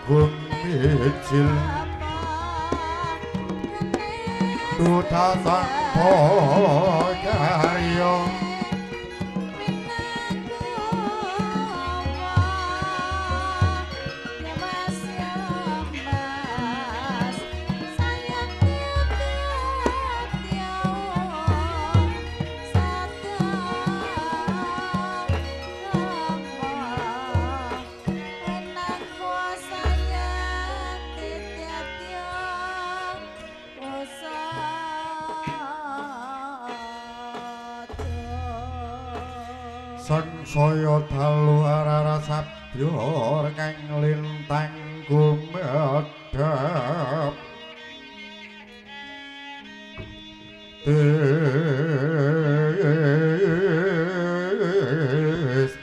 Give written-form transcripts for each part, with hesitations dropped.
Agung mijil duta tanpa karya sangsaya dalu arara sabya kang lintang gumedhep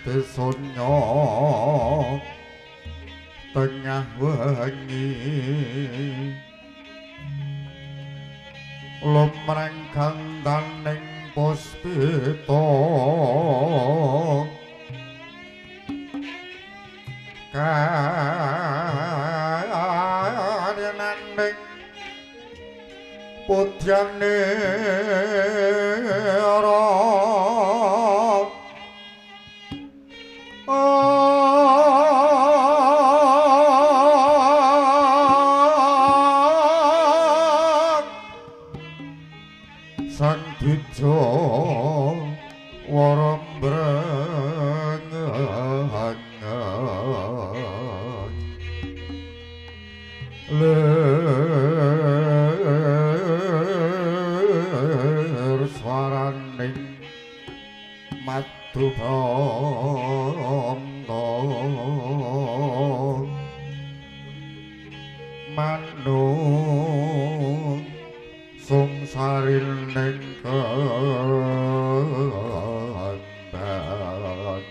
tes sonya tengah wengi lumrang gandaning puspita karenaning pudyane ra Sang Dija wara mbrengan lir swaraning madubanta manung sungsarining kembang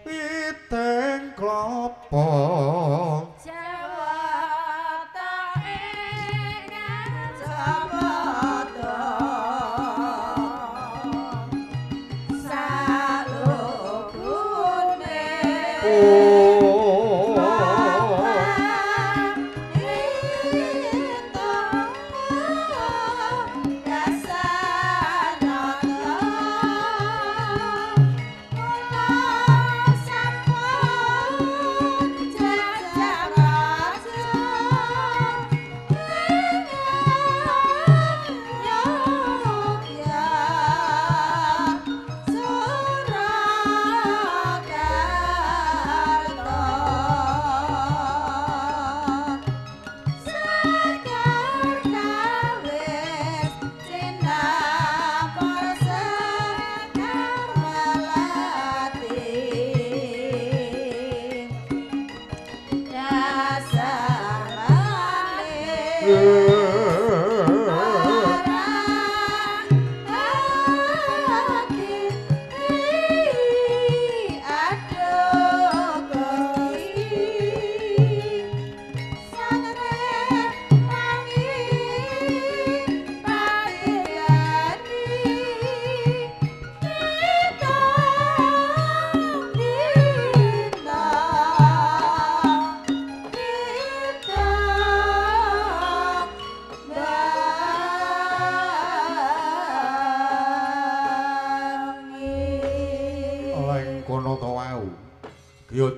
witing klapa Jawata ing Japada salubune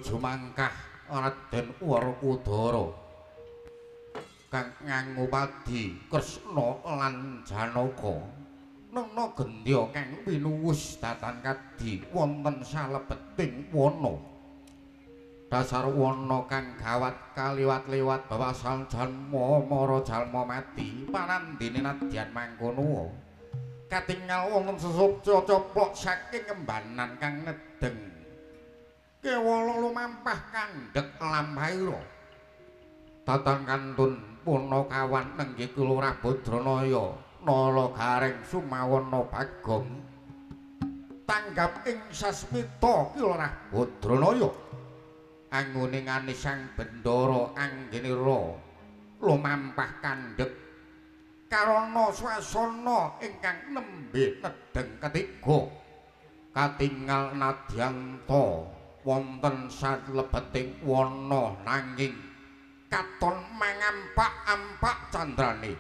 Jumangkah Raden Werkudara kang nganggo padi Kresna lan Janaka nena gendya kang winuwus datan kadi wonten salebeting wana dasar wana kang gawat kaliwat-liwat bawasal jalma mara jalma mati panandene nadyan mangkono katingal wonten sesup coplok saking embanan kang nedeng kewala lumampah kandhek lampahira tatan kantun punakawan nenggih Kelurahan Badranaya Nala Gareng Sumawana Bagong tanggap ing sasmita Kelurahan Badranaya anggone ngani Sang Bendara anggenira lumampah kandhek karana swasana ingkang nembe nedeng ketiga katingal nadyanta Wonten salebeting wana nanging katon mangampak-ampak candrane.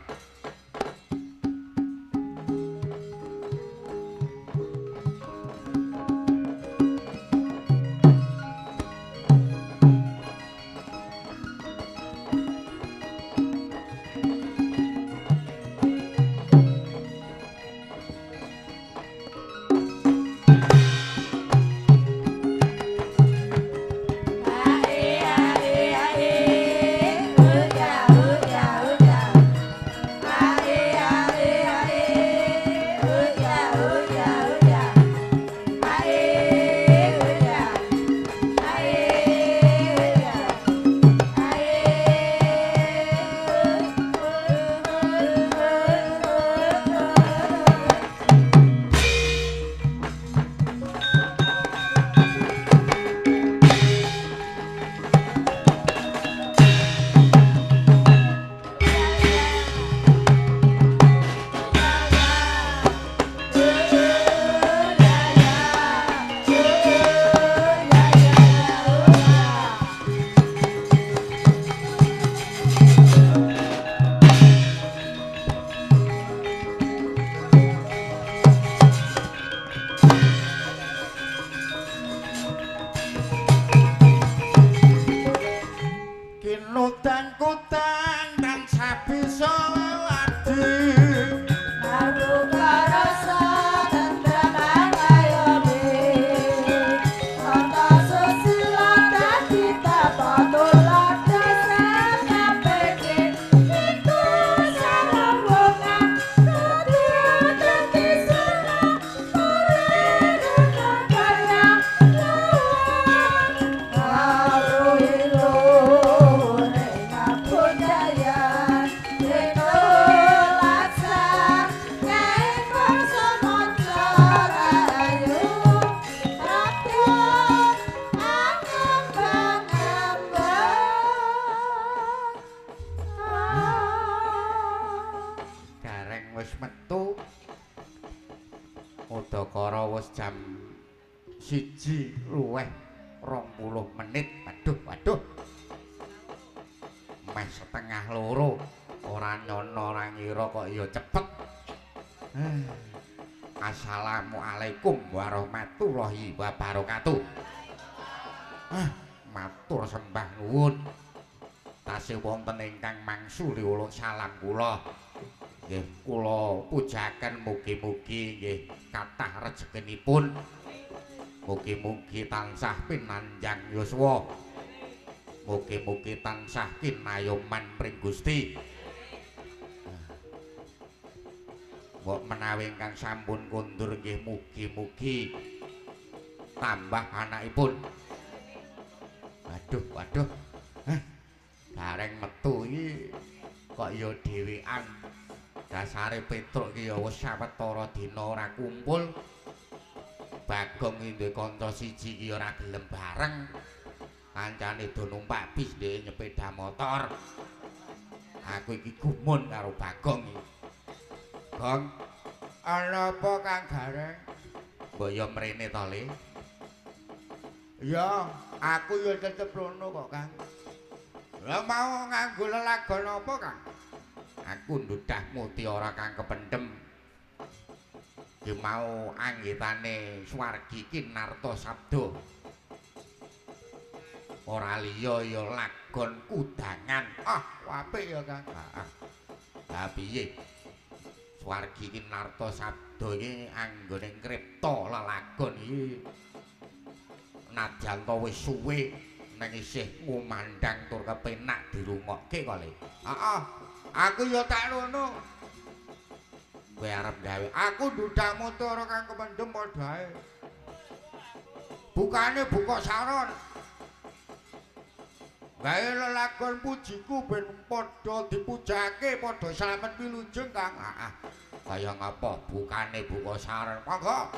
1:20. Waduh, waduh. Meh 1:30. Ora nyono ora ngira kok ya cepet. Assalamualaikum warahmatullahi wabarakatuh. Matur sembah nuwun. Tasih wonten ingkang mangsuli uluk salam kula. Nggih, kula pujaken mugi-mugi nggih kathah rezekinipun. Mugi-mugi tansah pinanjang yuswa. Mugi-mugi tansah kinayoman pring Gusti. Mbok menawi ingkang sampun kondur nggih mugi-mugi tambah anakipun. Waduh, waduh. Gareng metu iki kok ya dhewean. Dasare Petruk iki ya wis sawetara dina ora kumpul. Bagong iki duwe kanca siji iki ora gelem bareng. Kancane do numpak bis dhewe nyepeda motor. Aku iki gumun karo Bagong iki. Gong, ana apa Kang Gareng? Mbok ya mrene to, Le? Ya, aku ya tetep rono kok, Kang. Lah mau nganggo lelagon apa, Kang? Aku ndudah mutiara kang kependhem. Ki mau anggitane swargi ki Narta Sabda. Ora liya ya lagon kudangan. Ah, apik ya, Kang. Heeh. Lah piye? Swargi ki Narta Sabda iki anggone ngripta lelagon iki. Najan to wis suwe ning isih ngumandhang tur kepenak dirungokke kok, Le. Heeh. Aku ya tak ngono. Kowe arep gawe aku ndudang mutiara kang kependhem padha ae. Bukane buka saron. Gawe lelagon pujiku ben padha dipujake padha slamet wilujeng, Kang. Heeh. Kaya ngapa bukane buka saron. Monggo.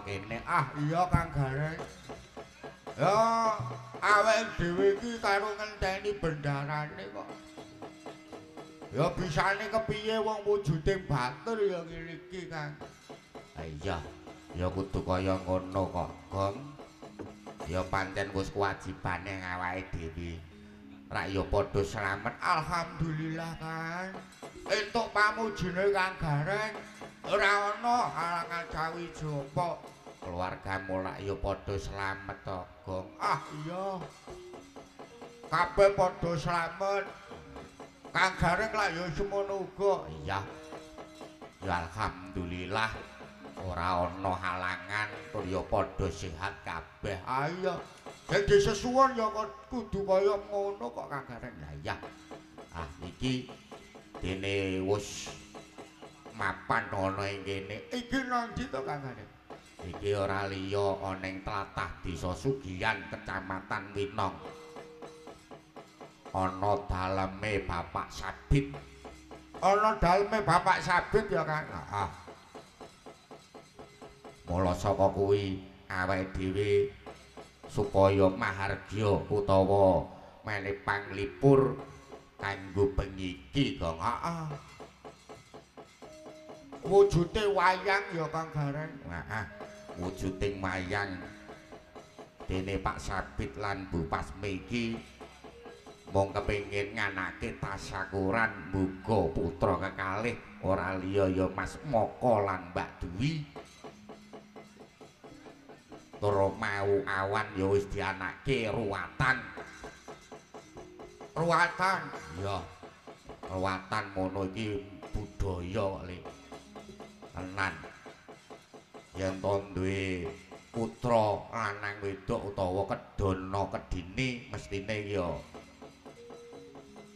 kene. Ah iya Kang Gareng. Ya awake dhewe iki karo ngenteni bendarane kok. Ya bisane kepiye wong wujude batur ya ngene iki Kang. Ha iya, ya kudu kaya ngono kok, Gong. Ya pancen wis kewajibane awake dhewe. Rak ya padha slamet. Alhamdulillah Kang. Entuk pamujine Kang Gareng. Ora ana halangan sawiji apa. Keluargamu lak ya padha slamet to, Gong. Ah iya. Kabeh padha slamet. Kang Gareng lak ya semono uga. Iya. Ya alhamdulillah ora ana halangan tur ya padha sehat kabeh. Ah iya. Sing disesuwun ya kudu kaya ngono kok Kang Gareng. Lah iya. Ah iki dene wis mapan ana ing kene. Iki nang ndi to Kang Gareng? Iki ora liya ana ing tlatah Desa Sugihan, Kecamatan Winong. Ana daleme Bapak Sabit. Ana daleme Bapak Sabit ya Kang. Heeh. Mula saka kuwi awake dhewe supaya mahargya utawa mene panglipur kanggo bengi iki, Gong. Heeh. Wujude wayang ya Kang Gareng. Heeh. Wujuding wayang dene Pak Sabit lan Bu Pasmi iki mung kepengin nganake tasakuran muga putra kekalih ora liya ya Mas Moko lan Mbak Dwi. Tur mau awan ya wis dianake ruwatan. Ruwatan? Ya. Ruwatan mono iki budaya kok le. Tenan. Yen to duwe putra lanang wedok utawa kedana kedine mestine ya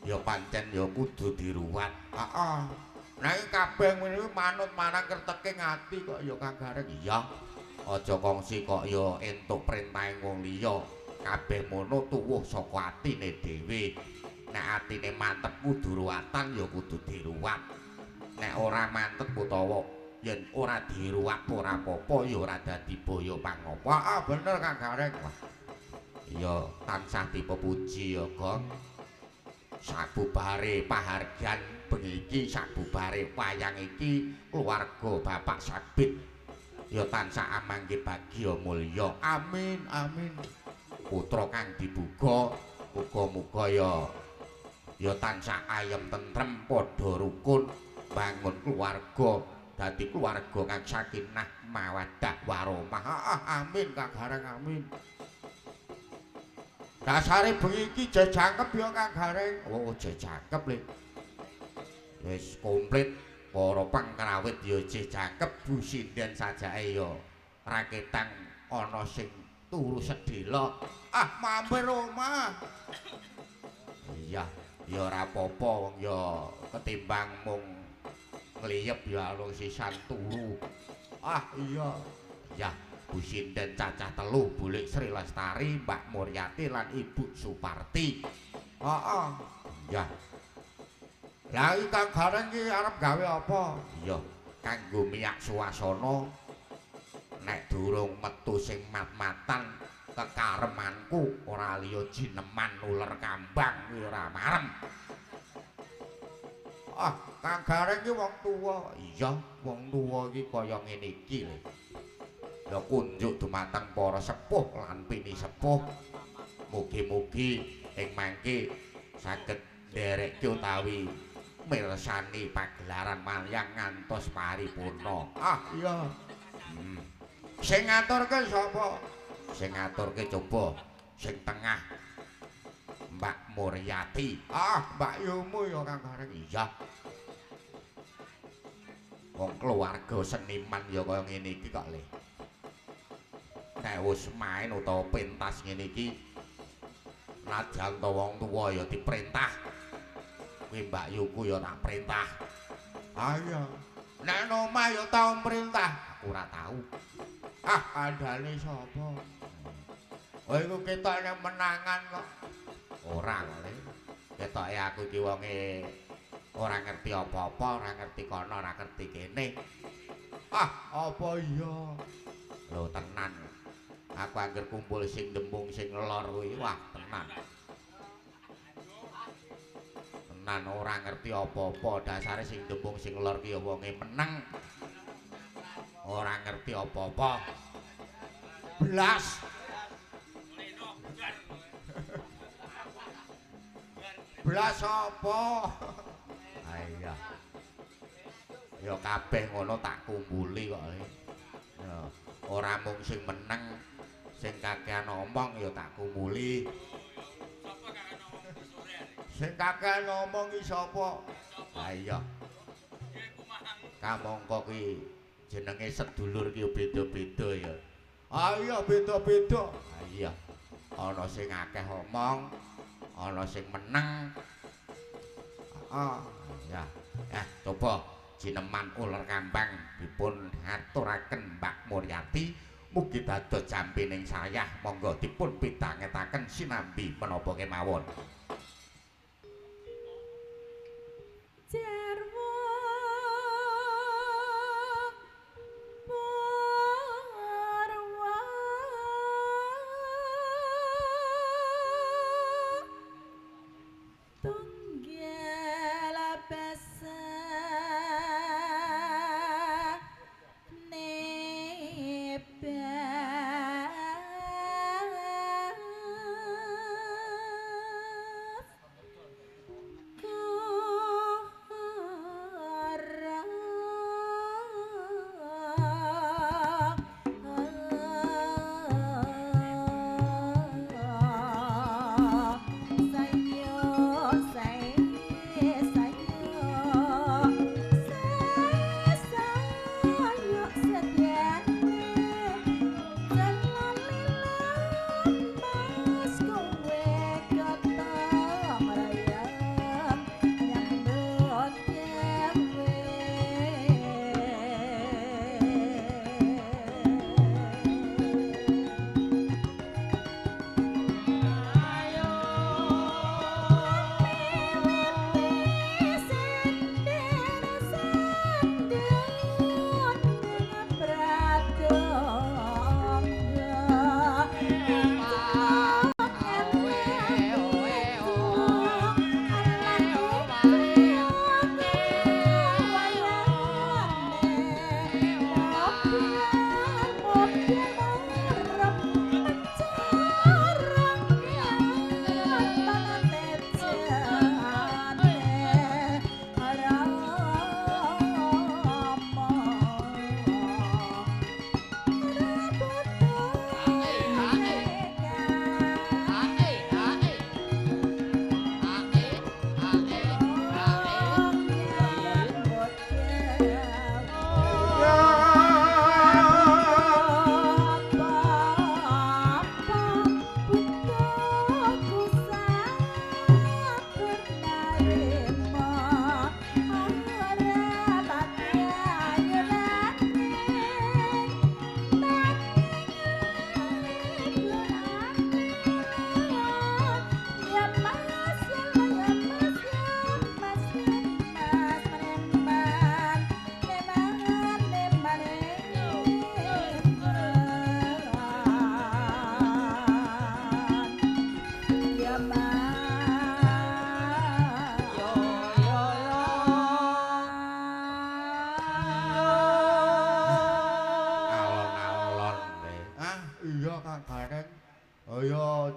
ya pancen ya kudu diruwat. Heeh. Nek kabeh ngene iki manut marang kerteke ati kok ya Kang Gareng. Iya. Aja kongsi kok ya entuk perintahe wong liya. Kabeh mono tuwuh saka atine dhewe. Nek atine mantep kudu ruwatan ya kudu diruwat. Nek ora mantep utawa yen ora diruwat ora apa-apa ya ora dadi boyo pangopo. Ah bener Kang Gareng. Wah. Ya tansah dipepuji ya, Gong. Sabubare pahargyan bengi iki, sabubare wayang iki keluarga Bapak Sabit ya tansah amangke bagya mulya. Amin amin. Putra kang dibuga muga-muga ya ya tansah ayem tentrem padha rukun bangun keluarga dadi keluarga kang sakinah mawaddah warahmah. Amin Kang Gareng amin. Dasare bengi iki jejangkep ya Kang Gareng. Oh jejangkep le. Wis komplit para pangrawit ya jejangkep, bu sinden sajake ya raketang ana sing turu sedhela. Ah mampir omah. Iya, ya ora apa-apa wong ya ketimbang mung ngliyep ya alung sisan turu. Ah iya. Ya, Bu Sinden cacah telu, Bulik Sri Lestari, Mbak Muryati lan Ibu Suparti. Heeh. Ya. Lah iki Kang Gareng iki arep gawe apa? Iya, kanggo miyak suasana nek durung metu sing mat-matan kekaremanku ora liya jineman uler kambang kuwi ora marem. Ah, Kang Gareng iki wong tuwa. Iya, wong tuwa iki kaya ngene iki lho. Ya kunjuk dumateng para sepuh lan pini sepuh. Mugi-mugi ing mangke saged nderekke utawi mirsani pagelaran wayang ngantos paripurna. Ah iya. Sing ngaturke sapa? Sing ngaturke coba sing tengah Mbak Muryati. Ah, Mbak Yumu ya Kang Gareng. Iya. Wong keluarga seniman ya kaya ngene iki kok le. Nek wis main utawa pentas ngene iki najan to wong tuwa ya diperintah. Kuwi Mbak Yuku ya tak perintah. Ah iya. Nek omah ya tau perintah. Aku ora tau. Ah, kandhane sapa? Oh iku ketok nek menangan kok. Ora kok le. Ketoke aku iki wonge ora ngerti apa-apa, ora ngerti kono, ora ngerti kene. Ah, apa iya? Lho tenan. Aku angger kumpul sing demung sing lor kuwi, wah tenan. Tenan ora ngerti apa-apa, dasare sing demung sing lor ki ya wonge meneng. Ora ngerti apa-apa. Blas. Blas apa? Iya. Ya kabeh ngono tak kumpuli kok. Ya, ora mung sing meneng, sing kakean omong ya tak kumpuli. Sing kakean ngomong ki sapa? Ha iya. Kamangka ki jenenge sedulur ki beda-beda ya. Ha iya beda-beda. Ha iya. Ana sing akeh omong, ana sing meneng. Heeh, ya. Coba jineman uler kambang dipun aturaken Mbak Muryati mugi dados jampining sayah monggo dipun pidhangetaken sinambi menapa kemawon.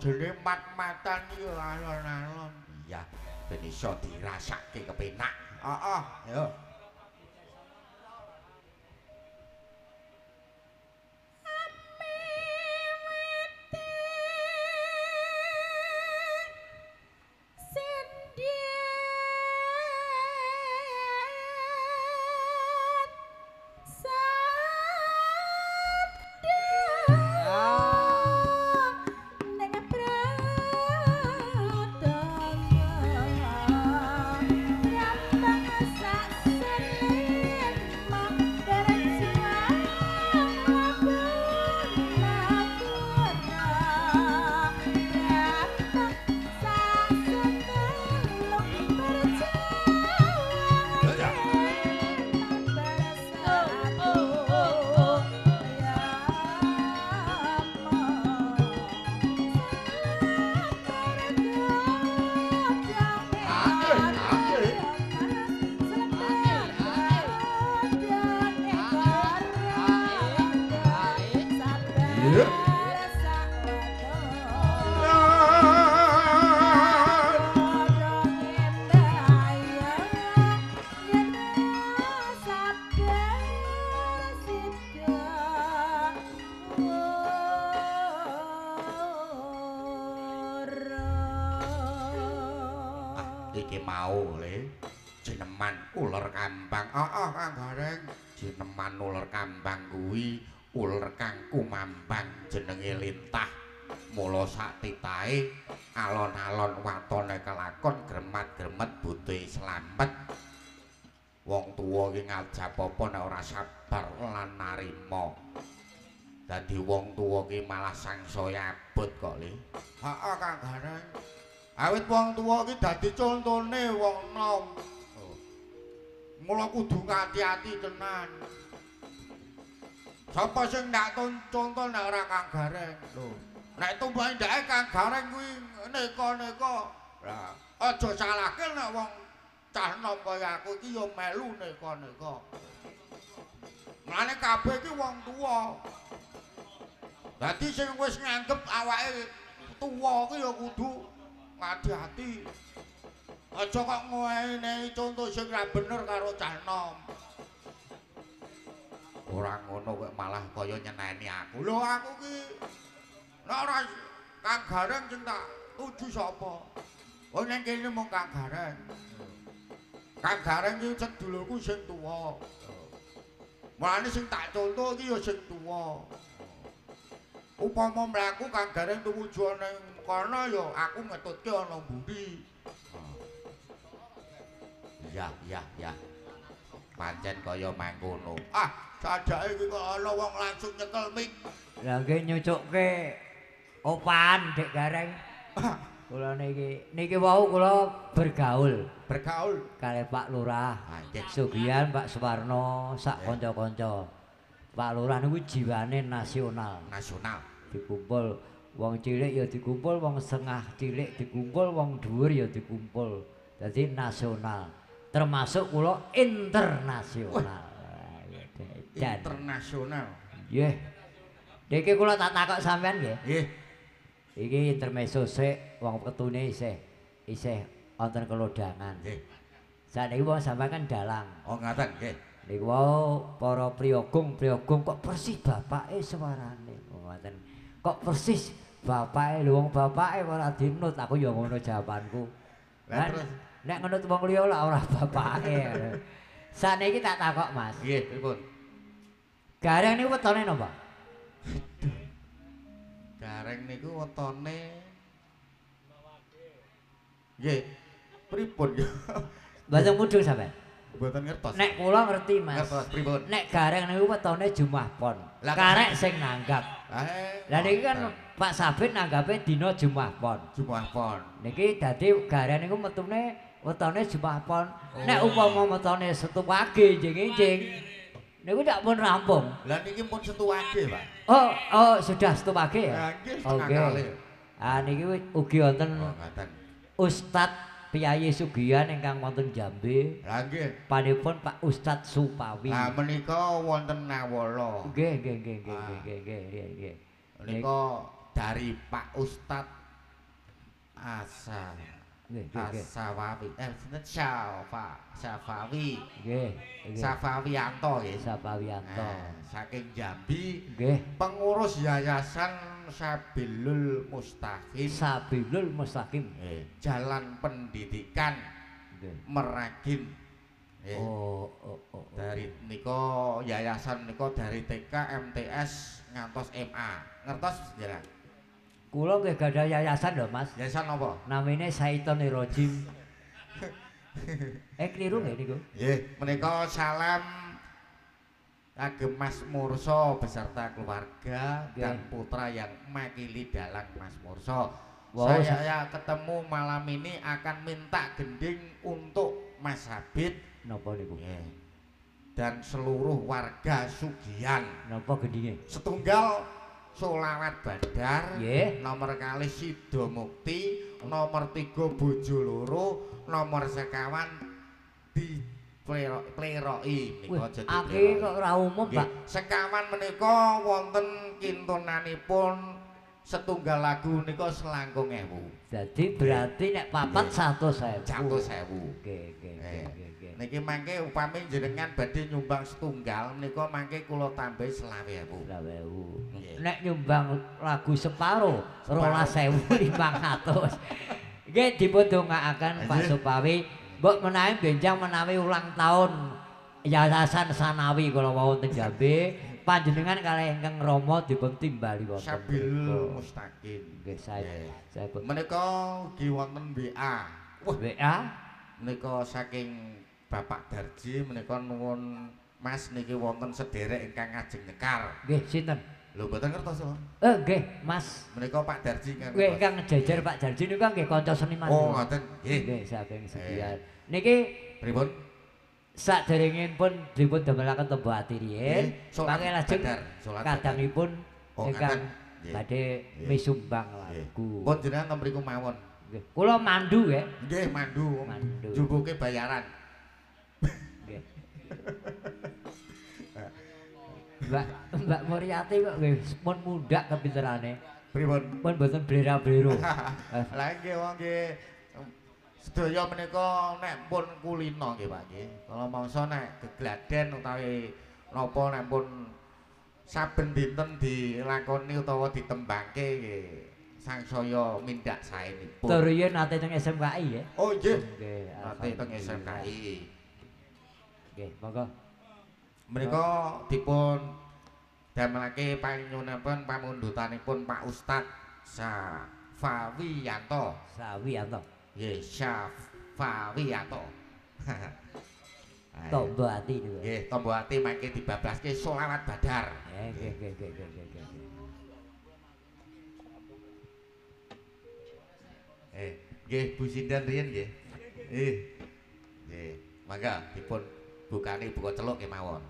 Jenenge mat-matan iki alon-alon. Iya, ben iso dirasake kepenak. Heeh, yo. Sa Iki mau le jineman uler kambang. Heeh, Kang Gareng. Jineman uler kambang kuwi uler kang kumambang jenenge lintah. Mula sak titahe alon-alon watone kelakon gremat-gremet butuhe slamet. Wong tuwa iki ngajap apa nek ora sabar lan narima. Dadi wong tuwa ki malah sangsaya abot kok le. Heeh, Kang Gareng. Awit wong tuwa ki dadi contone wong nom. Mula kudu ngati-ati tenan. Sapa sing ndak conto nek ora Kang Gareng? Lho, nek tumpake ndake Kang Gareng kuwi neka-neka. Lah, aja salahke nek wong cah nom kaya aku iki ya melu neka-neka. Mulane kabeh iki wong tuwa. Dadi sing wis nganggep awake tuwa ki ya kudu ngati-ati. Aja kok ngenehi conto sing ra bener karo cah nom. Ora ngono kok malah kaya nyeneni aku. Lho aku ki nek ora Kang Gareng sing tak tuju sapa? Oh ning kene mung Kang Gareng. Kang Gareng ki sedulurku sing tuwa. Mulane sing tak conto iki ya sing tuwa. Upama mlaku Kang Gareng tumuju ning kono ya aku ngetutke ana mburi. Ya ya ya. Pancen kaya mangkono. Ah, sajake iki kok ana wong langsung nyekel mik. Lah nggih nyucukke opan Dik Gareng. Kula niki niki wau kula bergaul. Bergaul kalih Pak Lurah. Ah, nggih. Sugihan Pak Suwarno sak kanca-kanca. Pak Lurah niku jiwane nasional. Nasional. Dikumpul wong cilik ya dikumpul, wong setengah cilik dikumpul, wong dhuwur ya dikumpul. Dadi nasional. Termasuk kula internasional. Internasional. Nggih. Niki kula tak takok sampean nggih. Nggih. Iki intermezzo sik wong petune isih isih wonten kelodhangan. Nggih. Sakniki wong sampean kan dalang. Oh ngaten nggih. Niku wau para priyogung-priyogung kok persis bapake suarane. Ngoten. Kok persis bapake lho wong bapake ora dinut aku ya ngono jawabanku. Lah terus nek ngenut wong liya lak ora bapake. Sakniki tak takok Mas. Nggih, pripun? Gareng niku wetone napa? Gareng niku wetone nggih. Pripun ya? Mboten mudhun sampean. Mboten ngertos. Nek kula ngerti Mas. Ngertos pripun? Nek Gareng niku wetone Jumah Pon. Karek sing nanggap. Lah niki kan Pak Sabit nanggape dina Jumah Pon. Jumah Pon. Niki dadi Gareng niku metune wetone Jumah Pon. Nek upama metone Setu Wage enjing-enjing niku ndak pun rampung. Lah niki pun Setu Wage, Pak. Oh, oh sudah Setu Wage ya? Nggih, setengah kalih. Ah niki ugi wonten ngaten. Ustad Piyayi Sugihan ingkang wonten Jambe. Lah nggih. Panipun Pak Ustad Supawi. Lah menika wonten Nawala. Nggih, nggih, nggih, nggih, nggih, nggih, nggih. Menika dari Pak Ustad Asa. Asawawi. Sinten Syafa, Syafawi. Nggih. Safawianto nggih. Safawianto. Saking Jambi. Nggih. Pengurus Yayasan Sabilul Mustaqim. Sabilul Mustaqim. Jalan Pendidikan. Nggih. Meragin. Oh, oh, oh. Dari nika yayasan nika dari TK, MTS ngantos MA. Ngertos njenengan? Kula nggih gadah yayasan lho Mas. Yayasan apa? Namine Saitonir Rojim. Keliru nggih niku? Nggih, menika salam kagem Mas Murso beserta keluarga dan putra yang makili dalang Mas Murso. Wow, saya ketemu malam ini akan minta gending untuk Mas Habib. Napa niku? Dan seluruh warga Sugihan. Napa gendinge? Setunggal Solawat Badar, yeah. Nomor kali Sido Mukti, nomor 3 Bojo Loro, nomor sekawan di pleroi menika jadi akeh kok ora umum, Pak. Sekawan menika wonten kintunanipun setunggal lagu nika selangkung ewu. Jadi berarti nek papat 100.000. 100.000. Nggih, nggih, nggih, nggih. Niki mangke upami jenengan badhe nyumbang setunggal menika mangke kula tambahi 25.000. 25.000. Nek nyumbang lagu separo 12.500. Nggih dipun dongaaken Pak Supawi, mbok menawi benjang menawi ulang tahun Yayasan Sanawi kala wau teng Jambe, panjenengan kalih ingkang Rama dipun timbali wonten Sabil Mustaqim. Nggih, saya. Menika ugi wonten WA. Wah, WA menika saking Bapak Darji menika nuwun Mas niki wonten sederek ingkang ngajeng nyekar. Nggih, sinten? Lho mboten ngertos to. Nggih, Mas. Menika Pak Darji kan. Nggih, ingkang jejer Pak Darji niku nggih kanca seniman. Oh, ngoten. Nggih. Nggih, saking sekian. Niki pripun? Saderengipun dipun damelaken tombo ati riyin, mangke lajeng kadangipun ingkang badhe misumbang lagu. Pun jenengan ten mriku mawon. Nggih. Kula mandu nggih. Nggih, mandu. Jubuke bayaran. Nggih. Mbak Muriati kok nggih pun mundhak kepinterane. Pripun? Pun mboten blera-blero. Lah nggih wong nggih sedaya menika nek pun kulino nggih Pak nggih. Kala mangsa nek gegladen utawi napa nek pun saben dinten dilakoni utawa ditembangke nggih sangsaya mindhak saenipun. Tur riyen nate teng SMKI nggih. Oh nggih. Nate teng SMKI. Nggih, monggo. Menika dipun damelake panyuwunipun pamundutanipun Pak Ustad Safawiyanto. Sawiyanto. Nggih, Safawiyanto. Tombo ati niku. Nggih, tombo ati mangke dibablaske sholawat badar. Nggih, nggih, nggih, nggih, nggih. Nggih Bu Sindan riyen nggih. Nggih. Nggih, mangga dipun bukani buka celuk kemawon.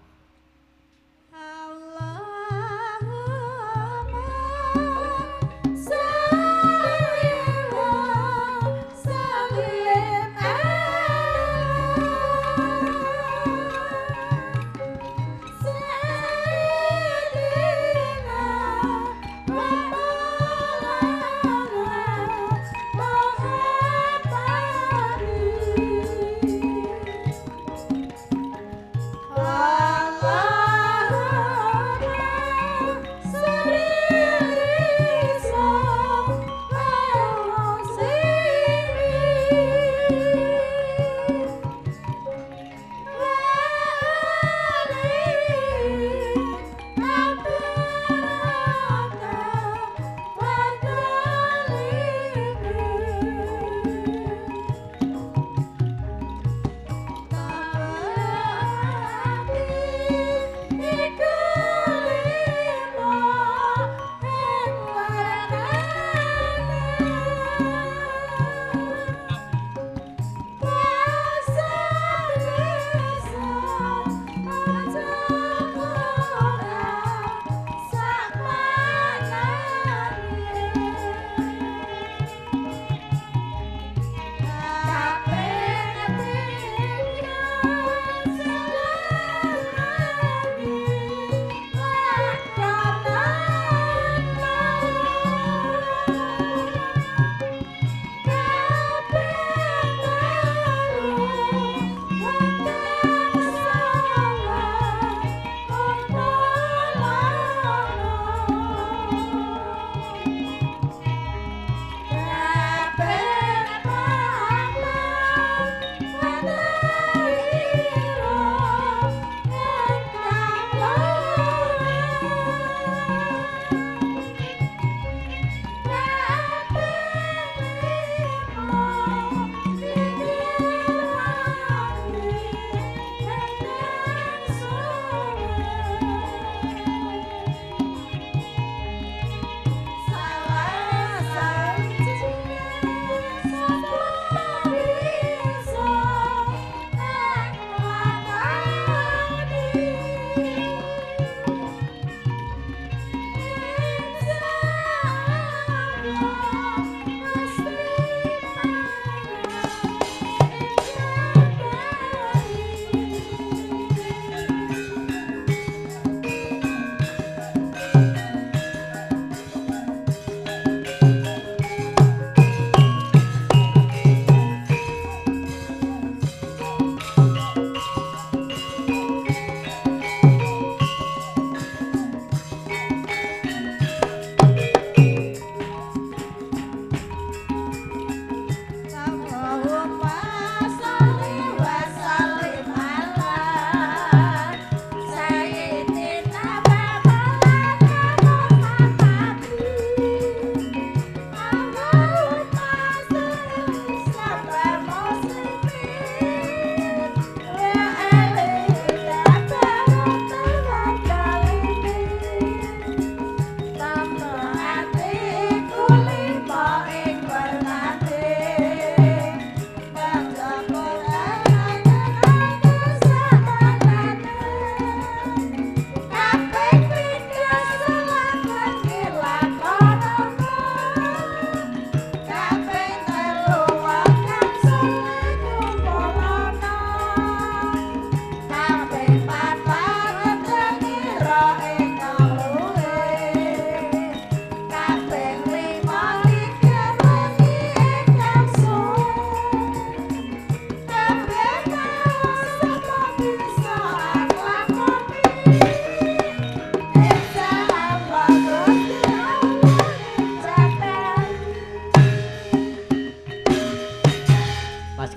Ah!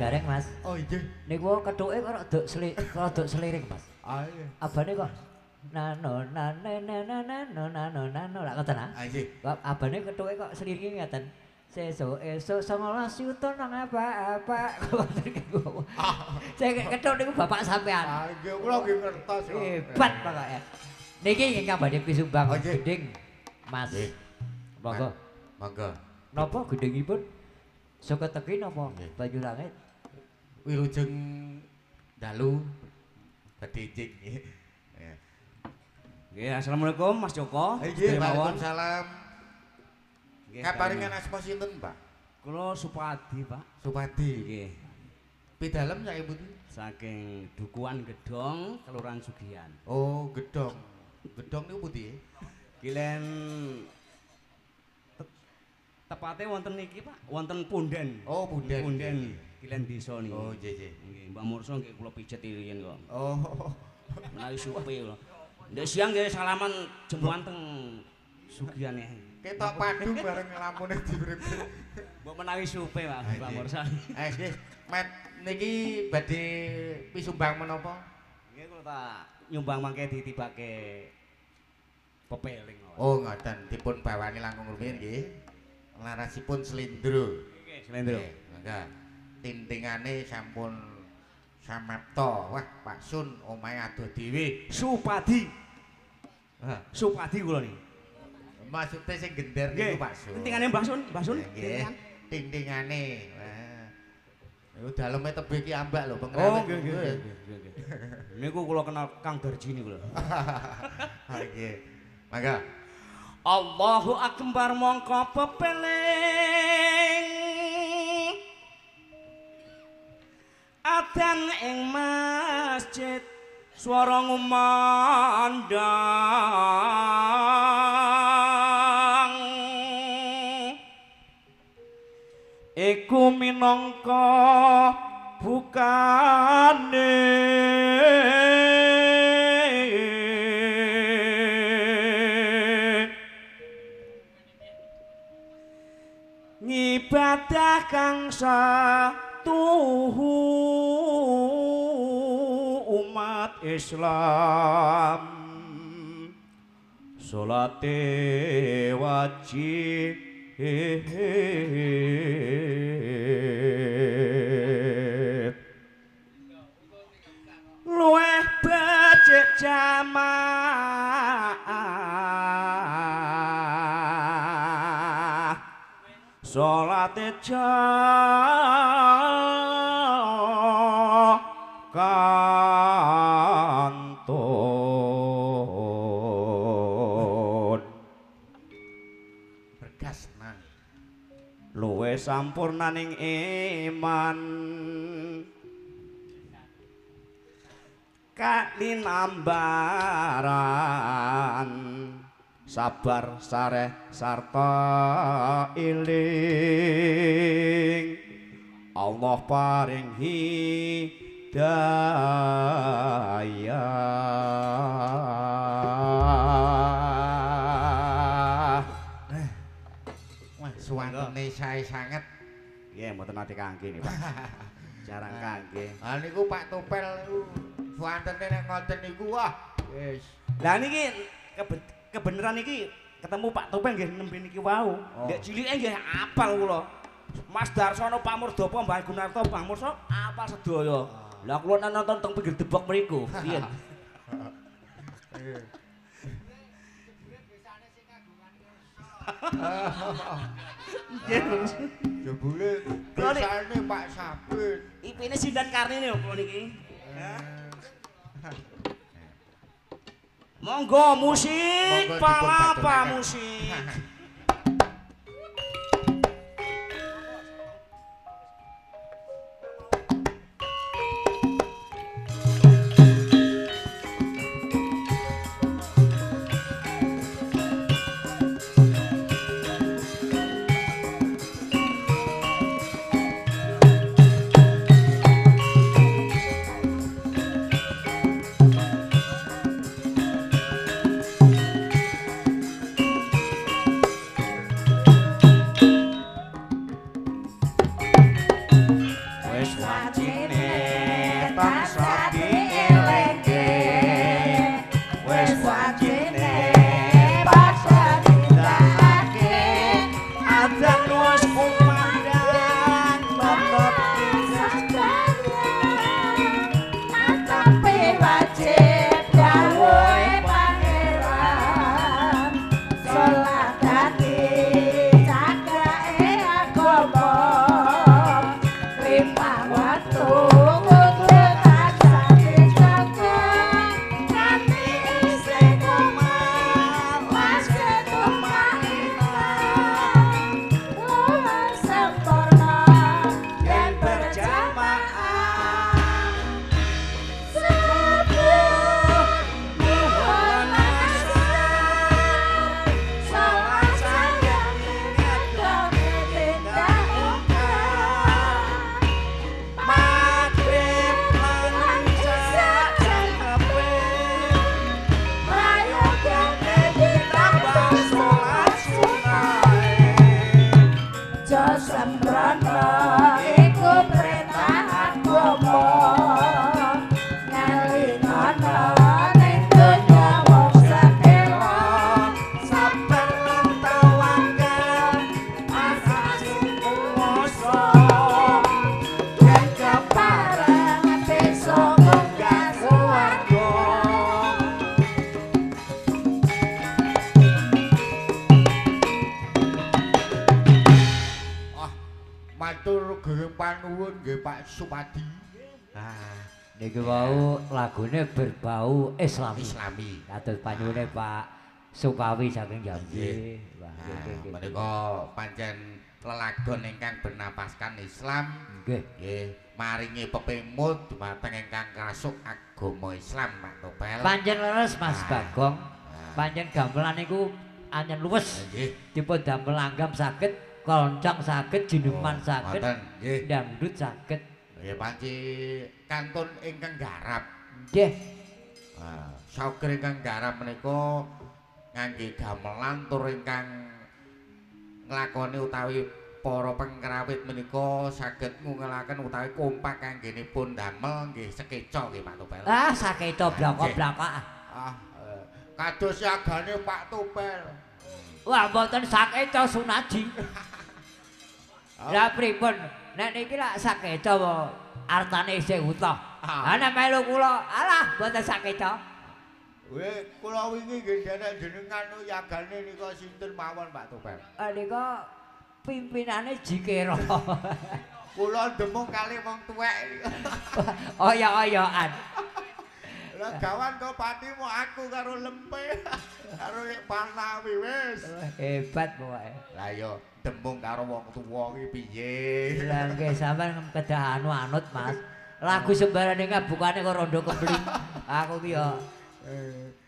Gareng, Mas. Oh nggih. Niku kethuke kok rada seliring, Mas. Ah iya. Abane kok nano nane nano nano nano lak ngoten ah. Nggih. Kok abane kethuke kok seliringe ngeten. Sesuk esuk 19 yuta nang apa-apa. Sing kethuk niku bapak sampean. Ah nggih kula nggih ngertos. Hebat pokoke. Niki ingkang badhe pisumbang gendhing Mas. Monggo. Monggo. Napa gendhingipun? Saka teki napa banyu langit? Wilujeng dalu badhe njing. Nggih, assalamualaikum Mas Joko. Nggih, waalaikumsalam. Kaparingan asma sinten, Pak? Kula Supadi, Pak. Supadi. Nggih. Pidalem saking pundi? Saking Dukuhan Gedhong, Kelurahan Sugihan. Oh, Gedhong. Gedhong niku pundi? Kilen tepate wonten niki, Pak, wonten Punden. Oh, Punden. Punden kilen desa niki. Oh, nggih, nggih. Nggih, Mbah Mursa nggih kula pijet riyin kok. Oh. Menawi supe kula. Ndek siang nggih salaman jemuan teng Sugihan. Ketok padu bareng lampune diurip. Mbok menawi supe, Pak, Mbah Mursa. Nggih, Met niki badhe pisumbang menapa? Nggih, kula tak nyumbang mangke ditibake pepeling. Oh, ngoten, dipun bawani langkung rumiyin nggih. Larasipun slendro. Nggih, slendro. Mangga. Tintingane sampun samapta. Wah, Pak Sun omahe adoh dhewe. Supadi. Hah, Supadi kula niki. Maksude sing gender niku Pak Sun. Tintingane Mbah Sun, Mbah Sun. Nggih. Tintingane. Wah. Niku daleme tebih ki ambak lho pengrawit. Oh, nggih nggih nggih. Niku kula kenal Kang Darji niku lho. Nggih. Mangga. Allahu Akbar mongko pepeling adzan ing masjid swara ngumandang iku minangka bukane ngibadah kang satuhu umat Islam salate wajib luweh becik jamaah salate kantun bergas nang luwih sampurnaning iman kalinambaran sabar sareh sarta iling Allah paring hidayah. Wah, suwantene sae sanget. Nggih, mboten nate kangge niki, Pak. Jarang kangge. Ah niku Pak Topel niku suwantene nek ngoten niku wah wis. Lah niki kebeneran niki ketemu Pak Topel nggih nembe niki wau. Ndek cilike nggih apal kula. Mas Darsono, Pak Murdopo, Mbah Gunarto, Bang Mursa apal sedaya. Lah kula nonton teng pinggir debok mriku. Riyen. Nggih. Jebule desane Pak Sabit. IP-ne Sindan Karnine lho kula niki. Monggo musik, palapa musik. Aja sembrono iku perintah agama. Ngelingono ning donya wong sedelo, sabar lan tawakal asas kuwasa. Yen kepareng bisa munggah swarga. Ah, matur gering panuwun nggih Pak Supadi. Ah, Niki wau lagune berbau Islami. Islami. Kados panyuwune Pak Sukawi saking Jambi. Wah, nggih, Nah, nggih, nggih. menika pancen lelagon ingkang bernapaskan Islam. Nggih. Nggih, maringi pepemut dumateng ingkang kasuk agama Islam Pak Topel. Pancen leres Mas Ah. Bagong. Ah. Pancen gamelan niku ancen luwes. Nggih. Dipun damel langgam saged, koncang saged, jineman Oh, saged, ngoten, nggih. dangdut saged. Nggih panci kantun ingkang garap. Nggih. Ah, sauger ingkang garap menika ngangge gamelan tur ingkang nglakoni utawi para pengrawit menika saged ngungelaken utawi kompak anggenipun damel nggih sekeca nggih Pak Topel. Ah, sakeca blaka-blaka. Ah, kados yagane Pak Topel. Wah, mboten sakeca Sunaji. Lah pripun? Nek niki lak sakeca artane isih utuh. Ah. Lah nek melu kula, alah mboten sakeca. Weh, kula wingi nggih derek jenengan yagane nika sinten mawon Pak Topel. Ah nika pimpinane Jikera. Kula demung kalih wong tuwek. Oyo-oyoan. Lah gawan kok pati mau aku karo lempe. Karo lek Panawi wis. Hebat pokoke. Lah yo demung karo wong tuwa ki piye? Lah nggih sampean kedah anu anut Mas. Lagu sembarang ning bukane kok rondo kempling. Aku ki yo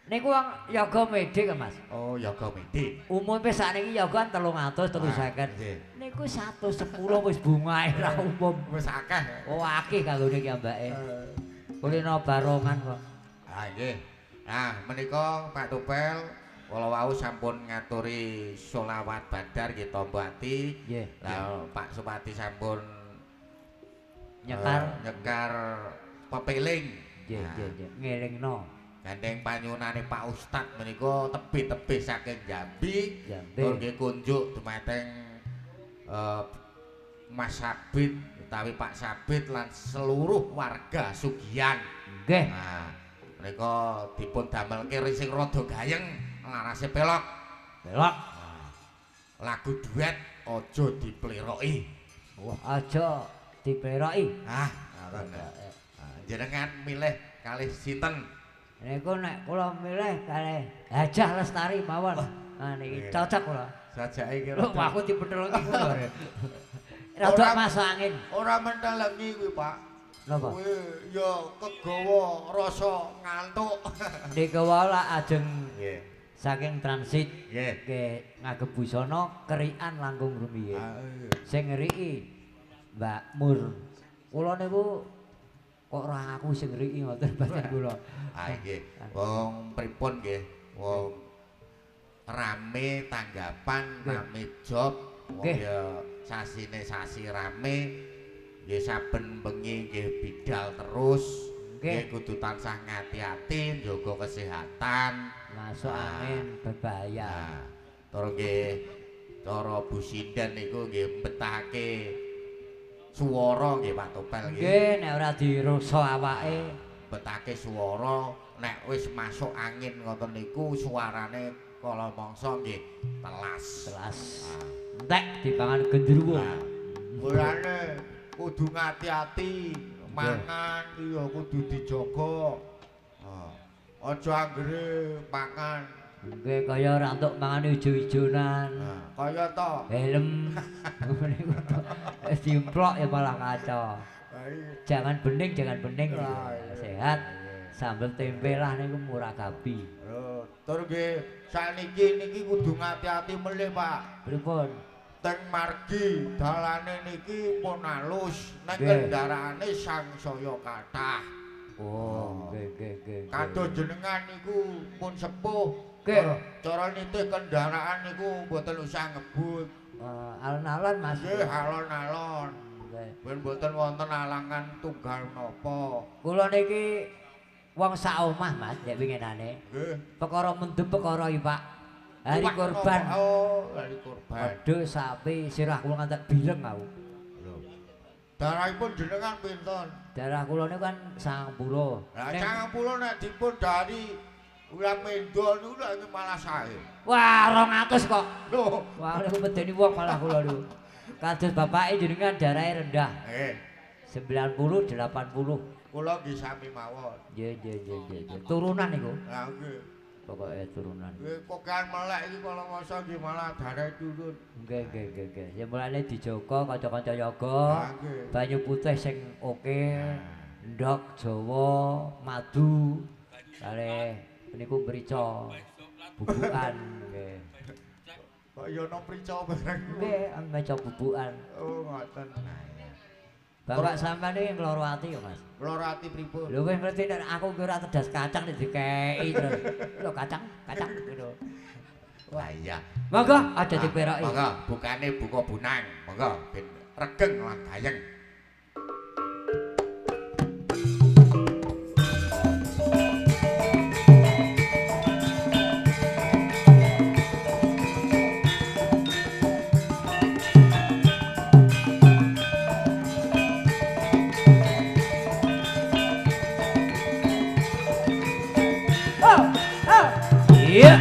niku wong yoga medik Mas. Oh, yoga medik. Umume sakniki yoga 300 Ah, nggih. 350. Niku 110 wis bungae ra umum. Wis akeh. Oh akeh kanggone ki ambake. Kulino barongan kok. Ah nggih. Nah, menika Pak Topel kula wau sampun ngaturi sholawat badar nggih tombo ati. Nggih. Lah Pak Supadi sampun Nyekar. Nyekar pepeling. Nggih, Nah, nggih, nggih. Ngelingno. Gandeng panyuwunane Pak Ustad menika tebih-tebih saking Jambi. Jambi. Tur nggih kunjuk dumateng Mas Sabit utawi Pak Sabit lan seluruh warga Sugihan. Nggih. Nah, menika dipun damelke sing rada gayeng larase pelok. Pelok. Nah, lagu duet aja dipleroki. Wah, aja dipleroki. Ah, ngoten. Ah, jenengan milih kalih sinten? Niku nek kula milih kalih Hajah Lestari mawon. Nah niki Nggih. cocok kula. Sajake iki Lho aku dipentelengi kula. Rada masuk angin. Ora mentelengi kuwi, Pak. Napa? Kuwi ya kegawa rasa ngantuk. Niku wae lak ajeng Nggih. saking transit Nggih. nggih ngagem busana kerikan langkung rumiyin. Ah, iya. Sing ngeriki Mbak Mur. Kula niku kok ora aku sing ngeriki ngoten batin kula. Ah nggih. Wong pripun nggih? Wong rame tanggapan, Nggih. rame job, wong Nggih. ya sasine sasi rame. Nggih saben bengi nggih bidal terus. Nggih. Nggih kudu tansah ngati-ati njaga kesehatan. Masuk Ah. angin berbahaya. Nah, tur nggih cara Bu Sinden niku nggih mbetahake swara nggih Pak Topel nggih. Nggih nek ora dirusak awake. Betake swara nek wis masuk angin ngoten niku suarane kala mangsa nggih telas. Telas. Entek dipangan gendruwo. Nah, mulane kudu ngati-ati mangan iki ya kudu dijaga. Ah, aja anggere mangan. Nggih kaya ora entuk mangan ijo-ijonan. Nah, kaya to. Helm. Niku to. Wis diemplok ya malah kacau. Lah iya. Jangan bening, jangan bening. Ah, iya. Sehat. Sambel tempe lah niku murah gabi. Lho, tur nggih sakniki niki kudu ngati-ati melih, Pak. Pripun? Teng margi dalane niki pun alus, nek Nggih. kendaraane sangsaya kathah. Oh, nggih nggih nggih. Kados jenengan niku pun sepuh. Nggih. Cara nitih kendaraan niku mboten usah ngebut. Alon-alon Mas. Nggih, alon-alon. Ben mboten wonten alangan tunggal napa. Kula niki wong sak omah Mas, nek winginane. Nggih. Perkara mendem perkara iwak. Hari kurban. Oh, hari kurban. Wedhus sapi sirah kula ngantek bileng aku. Lho. Darahipun jenengan pinten? Darah kula niku kan 90. Lah 90 nek dipun dari ulang mendo niku lek malah sae. Wah, 200 kok. Lho, wah niku medeni wong malah kula niku. Kados bapake jenengan darahe rendah. Nggih. 90 80. Kula nggih sami mawon. Nggih, nggih, nggih, nggih. Turunan niku. Lah nggih. Pokoke turunan. Nggih, kokean melek iki kala masa nggih malah darahe turun. Nggih, nggih, nggih, nggih. Ya mulane dijaga kanca-kanca yoga. Banyu putih sing oke, ndok Jawa, madu, kalih niku mrica bubukan nggih. Kok ya ana mrica bareng. Nggih, mrica bubukan. Oh, ngoten. Bapak sampean iki ngloro ati ya, Mas. Ngloro ati pripun? Lho wis ngerti nek aku ki ora tedas kacang nek dikeki terus. Lho kacang, kacang ngono. Wah iya. Monggo aja diperoki. Monggo bukane buka bunang. Monggo ben regeng lan gayeng. Iya.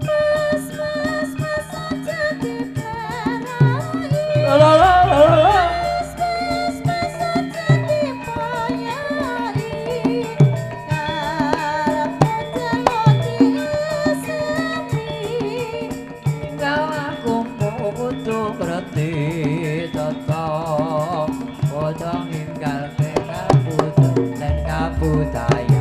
Mas, mas, mas aja diperai. La la la la. Mas, mas, mas aja dibayari. Karepmu jaluk diesemi. Tinggal aku kudu ngerti tetep ojo ninggalke kabudayan kabudayan.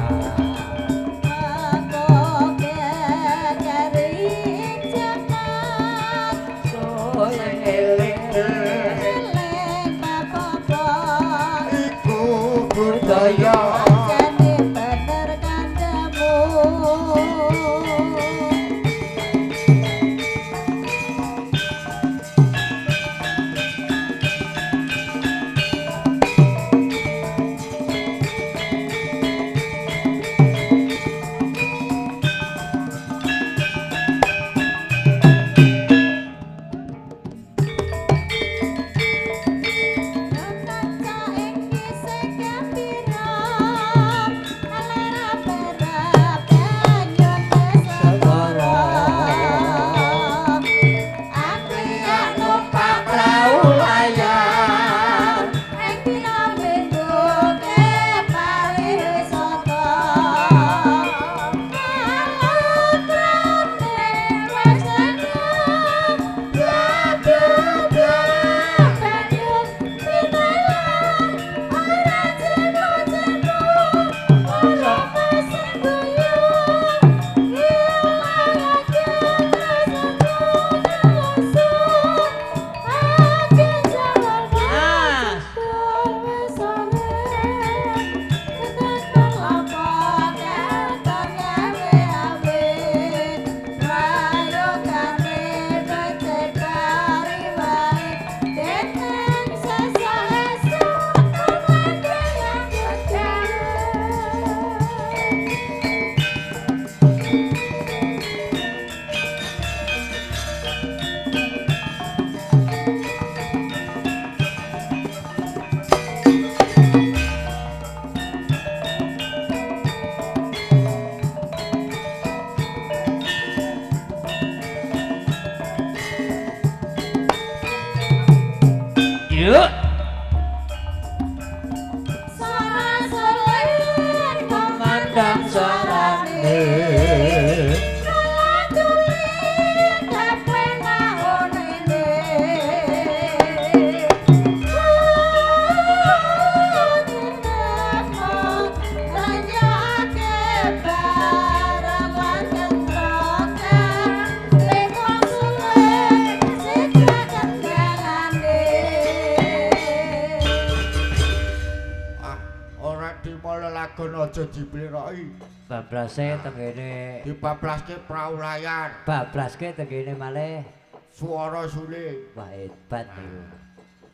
lelagon aja dipliroki. Bablase tengene dibablaske prau layar. Bablaske tengene malih swara suling. Wah hebat niku.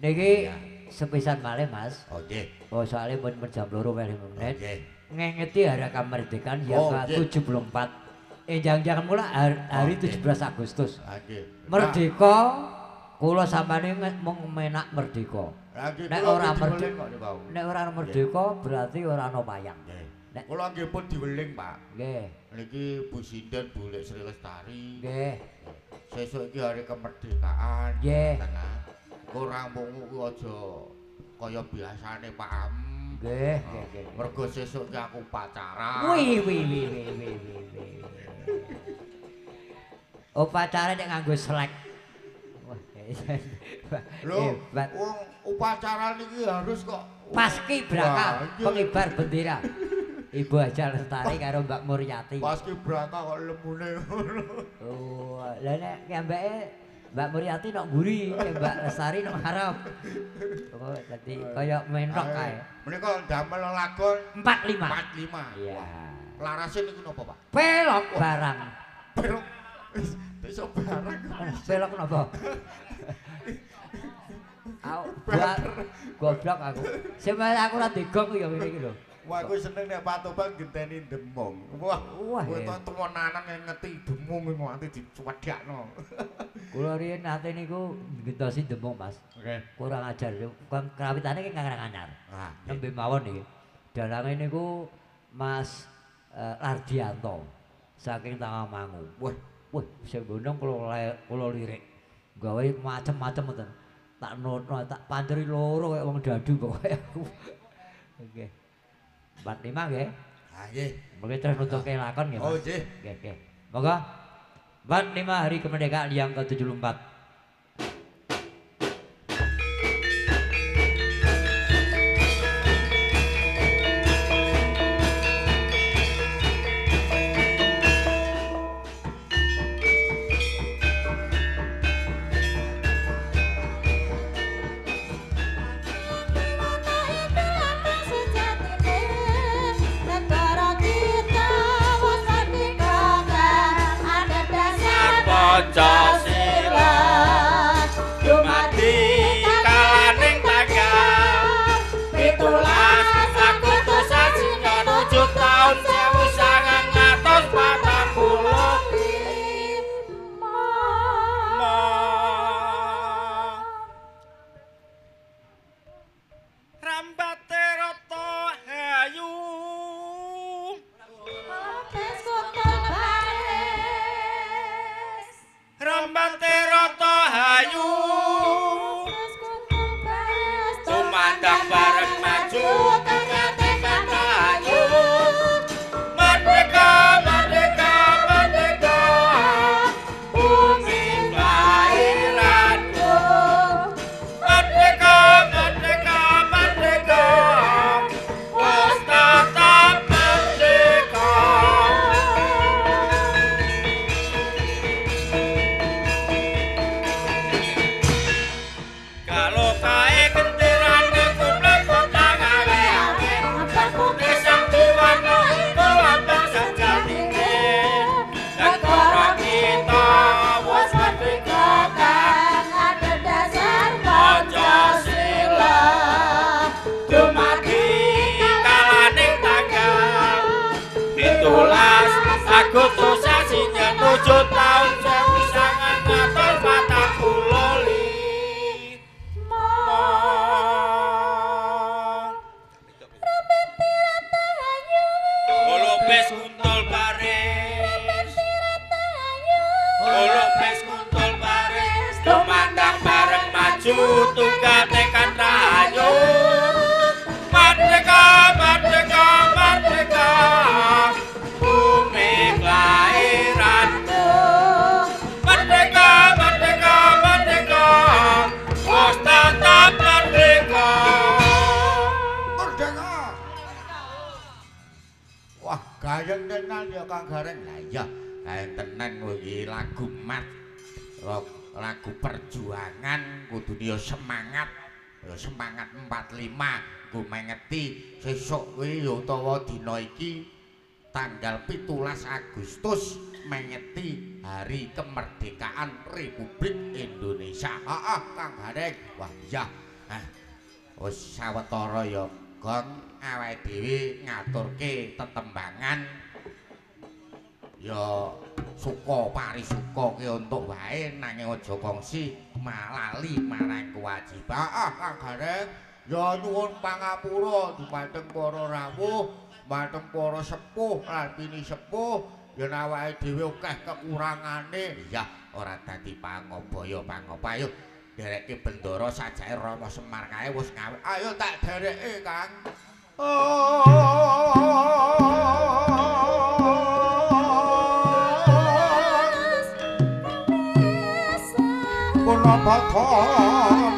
Niki sepisan malih Mas. Oh nggih. Oh soalé pun jam 2:05. Nggih. Ngengeti hari kemerdekaan yang ke-74. Enjang-enjang mula hari 17 Agustus. Nggih. Merdeka kula sampeyan mung menak merdeka. Nek ora merdeka, nek ora merdeka berarti ora ana wayang. Nek kula nggih pun diweling, Pak. Nggih. Niki Bu Sinden Bulik Sri Lestari. Nggih. Sesuk iki hari kemerdekaan. Nggih. Engko rampungmu kuwi aja kaya biasane, Pak Am. Nggih, nggih, nggih. Mergo sesuk iki aku pacaran. Wih, wih, wih, wih, wih, wih. Oh, pacare nek nganggo slek. Wah, lho, wong upacara niki harus kok Paskibraka pengibar bendera. Ibu Haja Lestari karo Mbak Muryati. Paskibraka kok lemune ngono. Oh, lha nek kambeke Mbak Muryati nok mburi, Mbak Lestari nok ngarep. Oh, dadi kaya mentok kae. Menika damel lelagon 45. 45. Iya. Larase niku napa, Pak? Pelok barang. Pelok. Wis iso barang. Pelok napa? Aku goblok aku. Sing aku ora digong ya ngene iki lho. Wah, aku seneng nek Pak Topeng genteni demung. Wah, kowe temenanan ngeti demung nganti dicuwedakno. Kula riyen nate niku gentosi demung, Mas. Nggih. Kurang ajar. Krawitane ki kang anyar. Nembe mawon iki. Dalange niku Mas Lardianto saking Tawangmangu. Wah, wah sing gunung kula lirik. Gawe macem-macem ngoten. Tak notno, tak panceri loro kaya wong dadu pokoke aku. Nggih. 45 nggih. Ha nggih. Mungkin terus nutuke lakon nggih, Mas. Oh nggih. Nggih, nggih. Monggo. 45 hari kemerdekaan yang ke-74. Pancasila dumadi kalaning tanggal 17 Agustus 7 taun 1945. Rambate rata hayu rambate rata hayu tumandang bareng maju tekan rahayu. Merdeka merdeka merdeka bumi kelahiranku. Merdeka merdeka merdeka wis tetap merdeka. Kalau kae genderane kumlepot tangawe putih sang diwana lambang sejatine. Negara kita wis merdeka kang adhedhasar Pancasila dumadi kalaning tanggal 17 Agustus 7 taun 1945. Lopes kuntul baris, Lopes kuntul baris, tumandang bareng maju tunggal tekan rahayu. Merdeka, merdeka, merdeka, bumi kelahiranku. Merdeka, merdeka, merdeka, wis tetap merdeka. Merdeka. Wah, gayeng tenan ya Kang Gareng. Lah iya, gayeng tenan kowe iki lagu mat. Lagu perjuangan kudune ya semangat. Semangat 45 nggo mengeti sesuk kuwi ya utawa dina iki tanggal 17 Agustus mengeti hari kemerdekaan Republik Indonesia. Heeh, Kang Gareng. Wah iya. Wis sawetara ya, Gong, awake dhewe ngaturke tetembangan ya suka parisuka ki untuk wae nanging aja kongsi malali marang kewajiban. Heeh, Kang Gareng. Ya nyuwun pangapura dumateng para rawuh, dumateng para sepuh lan pini sepuh, yen awake dhewe akeh kekurangane. Iya, ora dadi pangobaya pangopayo. Dereke bendara sajake Rama Semar kae wis ngawe. Ayo tak dereke, Kang. Punapa ta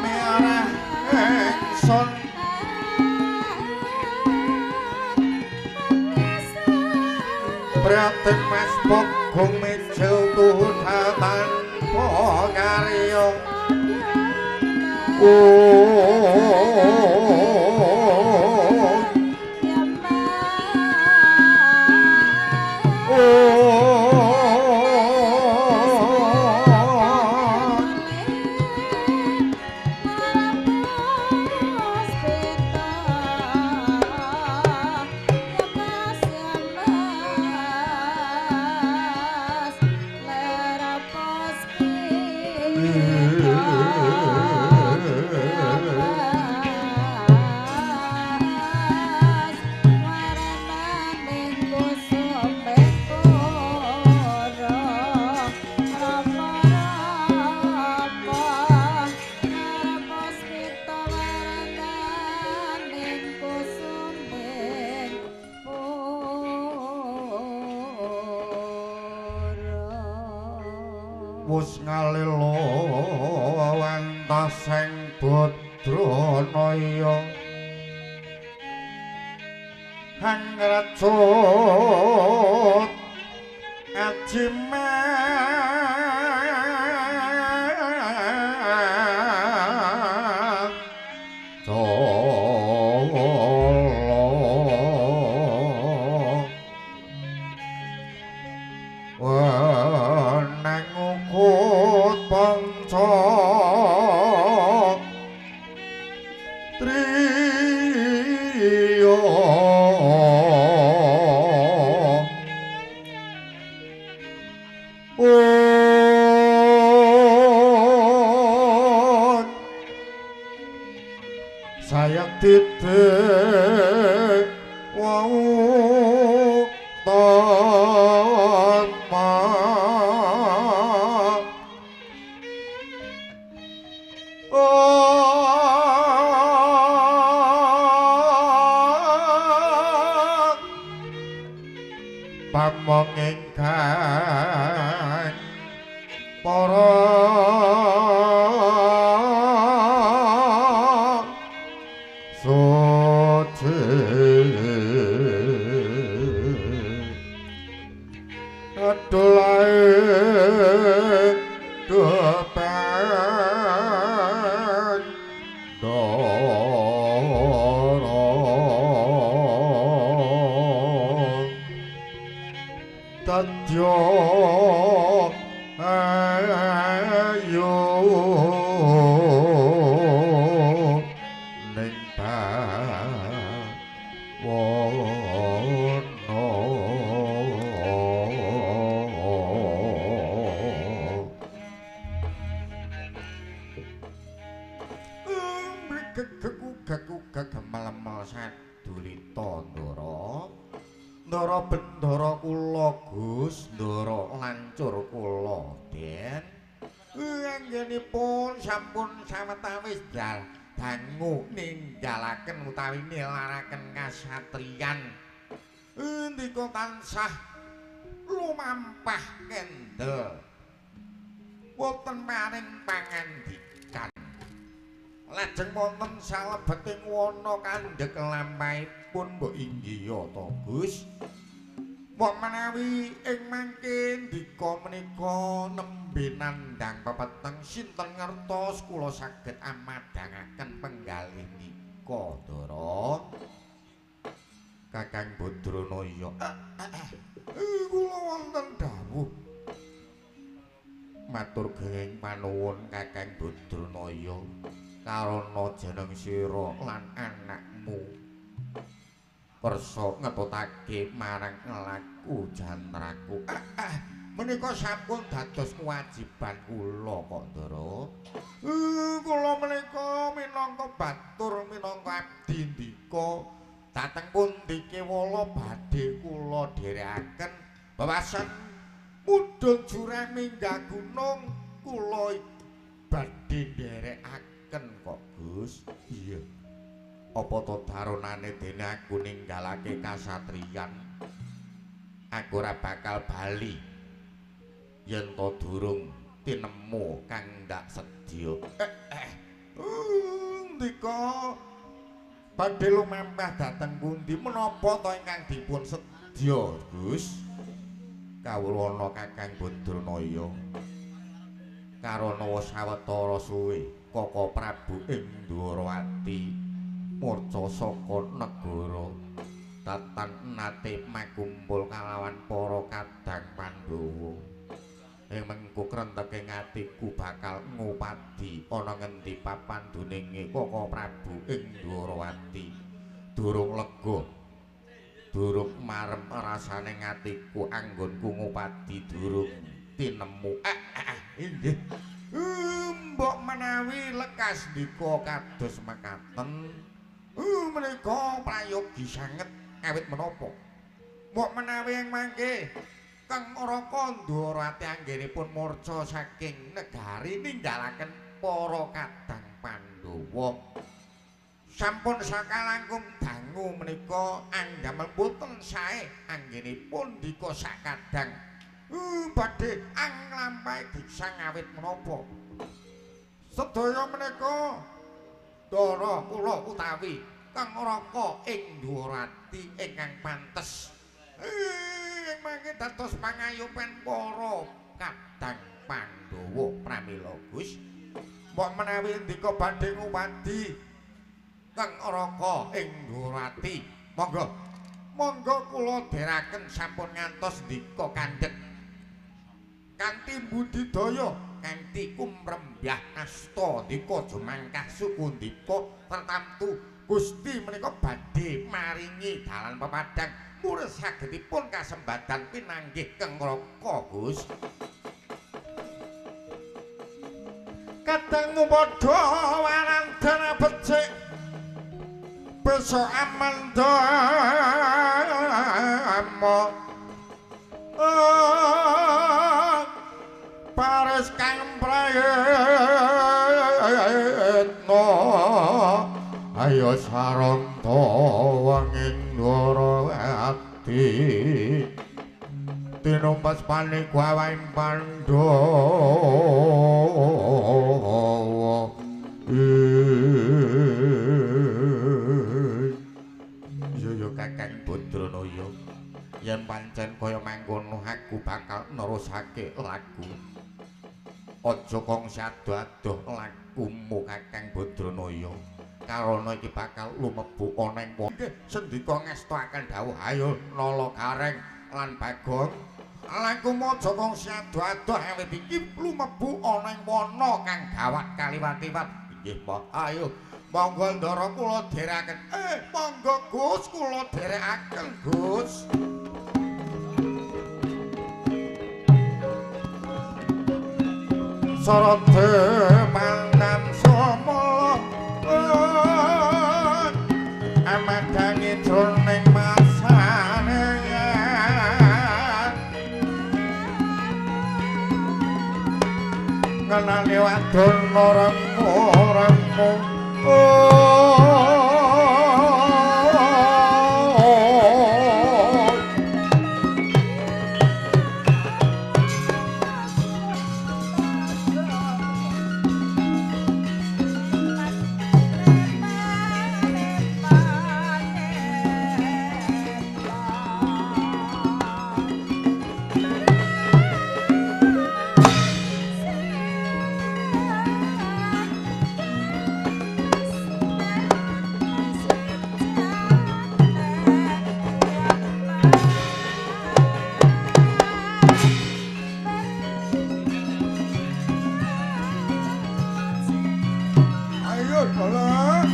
miarah ingsun Priyatin Mas Bagong mijil tuhu tanpa karya. Wus ngalila wantaseng badranaya hangracut ajimat cala wenang ukut panca triya sayang titik wau tanpa pamong ingkang para suci adulae depan dara tadya ayo ning bawana. Gemelemel sadulita ndara ndara bendara kula Gus ndara lancur kula Den anggenipun sampun sawetawis dangu ninggalaken utawi nilaraken kasatriyan ndika tansah lumampah kendel boten paring pangandikan. Lajeng wonten salebeting wana kandhek lampahipun mbok inggih ta Gus. Mbok menawi ing mangke ndika menika nembe nandhang pepeteng sinten ngertos kula saged amadhangaken penggalih nika, Ndara. Kakang Badranaya. Kula wonten dawuh. Matur genging panuwun Kakang Badranaya karana jeneng sira lan anakmu kersa ngetutake marang laku jantraku. Menika sampun dados kewajiban kula kok, Ndara. Kula menika minangka batur minangka abdi ndika dhateng pundi kewala badhe kula dherekaken wawasan mudhun jurang minggah gunung kula badhe nderekaken kok, Gus. Iya. Apa to daronane dene aku ninggalake kasatriyan? Aku ora bakal bali yen to durung tinemu kang ndak sedya. Ndika badhe lumampah dhateng pundi? Menapa to ingkang dipun sedya, Gus? Kawulana Kakang Badranaya karana wis sawetara suwe Kaka Prabu ing Dwarawati murca saka negara tatan nate makumpul kalawan para kadang Pandhawa. Ing mengko krenteke atiku bakal ngupadi ana ngendi papan duninge Kaka Prabu ing Dwarawati. Durung lega, durung marem rasane atiku anggonku ngupadi durung tinemu. Inggih. Mbok menawi lekas ndika kados mekaten. Menika prayogi sanget awit menapa? Mbok menawi ing mangke Kang Raka Ndwarawati anggenipun murca saking negari ninggalaken para kadang Pandhawa. Sampun sakalangkung dangu menika anggamel boten sae anggenipun ndika sakadang. Badhe anglampahi gesang awit menapa? Sedaya menika Ndara kula utawi Kang Raka ing Dwarawati ingkang pantes. Ing mangke dados pangayoman para kadang Pandhawa pramila Gus. Mbok menawi ndika badhe ngupadi Kang Raka ing Dwarawati, monggo. Monggo kula dherekaken sampun ngantos ndika kandhet. Kanthi budidaya, kanthi kumrembah asta ndika jumangkah suku ndika tertamtu Gusti menika badhe maringi dalan pepadang murih sagedipun kasembadan pinanggih Kang Raka, Gus. Kadang padha warandana becik besok amandama pares kang prayitna ayo saranta wanging Dwarawati tinumpas paniku awaing Pandhawa. Yo Kakang Badranaya, yen pancen kaya mangkono aku bakal nerusake laku. Aja kongsi adoh-adoh lakumu Kakang Badranaya. Karana iki bakal lumebu ana ing nggih sendika ngestakaken dawuh. Ayo Nala Gareng lan Bagong, lakumu aja kongsi adoh-adoh awit iki lumebu ana ing wana kang gawat kaliwat-liwat. Inggih, Mbah. Ayo monggo Ndara kula dherekaken. Monggo Gus kula dherekaken, Gus. Sarate pandam samala amadangi jroning masaneyan ngenani wadon remu-remu. Alah.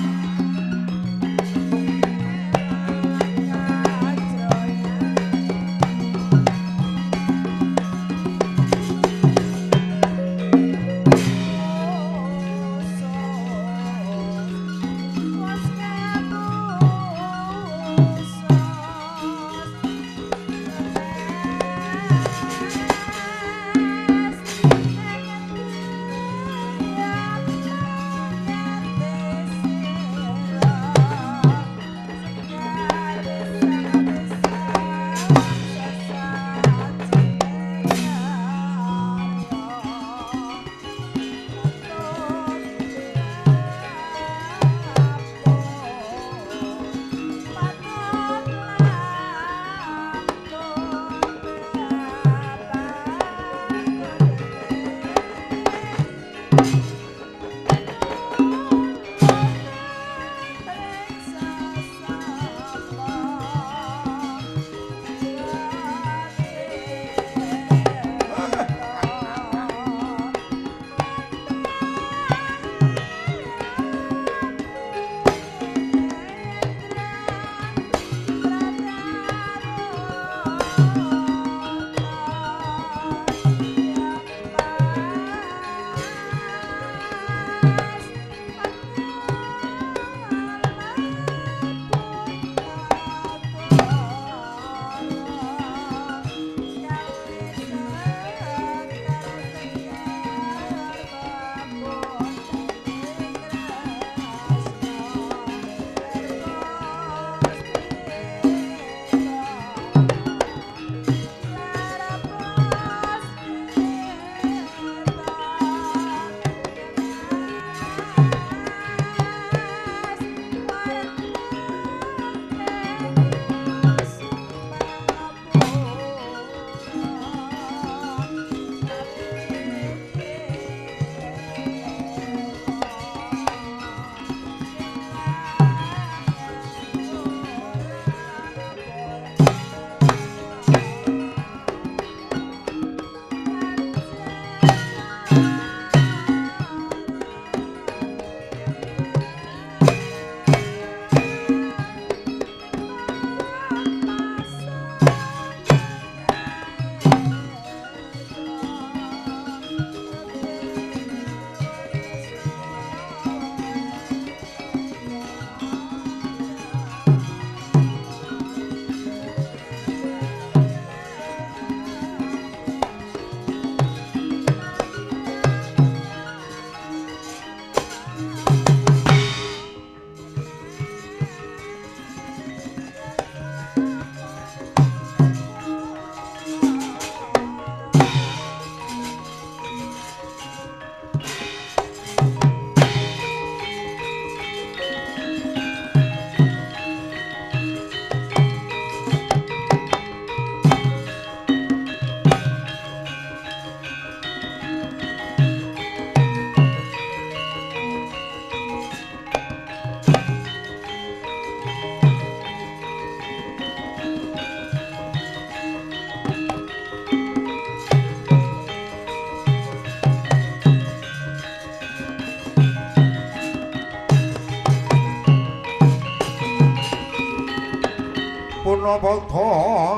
Punapa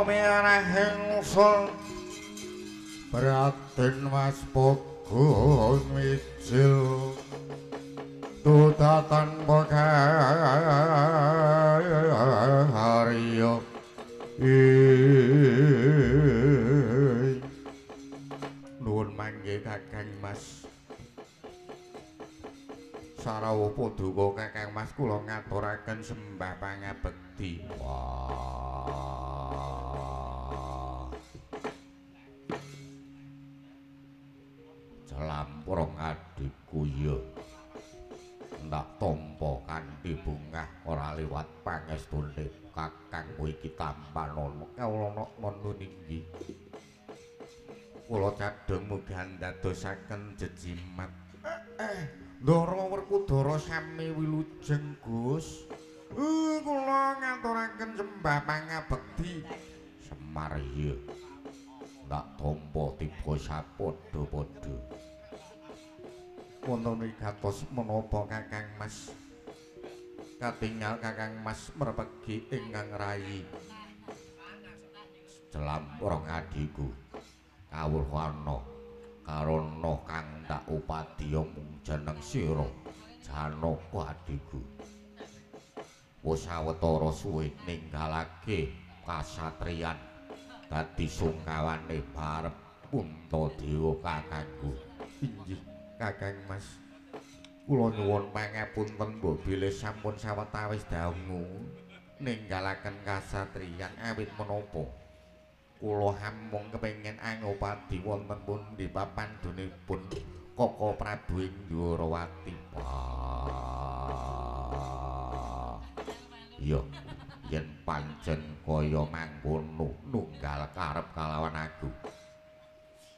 mirahing usul Raden Mas Pogon mijil tutatan pakarya nuwun mangke Kakang Mas Sarawuh paduka Kakang Mas kula ngaturaken sembah pangabekti. Wah. Jelamprong adikku ya. Ndak tampa kanthi bungah ora liwat pangestune kakangku iki tampanana kawula nana ninggi. Kula cadhong mugi andadosaken jejimat. Ndara Werkudara sami wilujeng Gus. Kula ngaturaken sembah pangabekti. Semar iya. Ndak tampa tiba sapadha-padha. Wonten wigatos menapa Kakang Mas? Katingal Kakang Mas merpegi ingkang rayi. Jelamprong adhiku. Kawruhana karana kang tak upadya mung jeneng sira Janaka adhiku. Wis sawetara suwe ninggalake kasatriyan dadi sungkawane barep Puntadewa kakangku. Inggih Kakang Mas, kula nyuwun pangapunten mbok bilih sampun sawetawis dangu ninggalaken kasatriyan awit menapa kula hamung kepengin angopadi wonten pundi papandhonipun Koko Prabu ing Dwarawati. Iya, yen pancen kaya mangkono nunggal karep kalawan aku.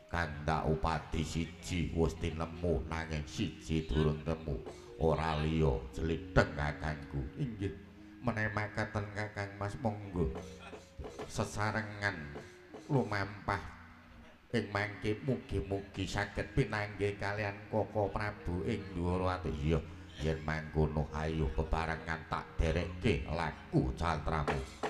Kang tak upadi siji wis tinemu nanging siji durung temu. Ora liya jlidheng kakangku. Inggih, menawi makaten Kakang Mas monggo sesarengan lumampah ing mangke mugi-mugi saged pinanggih kaliyan Koko Prabu ing Dwarawati. Iya, yen mangkono ayo bebarengan tak derekke laku catramu.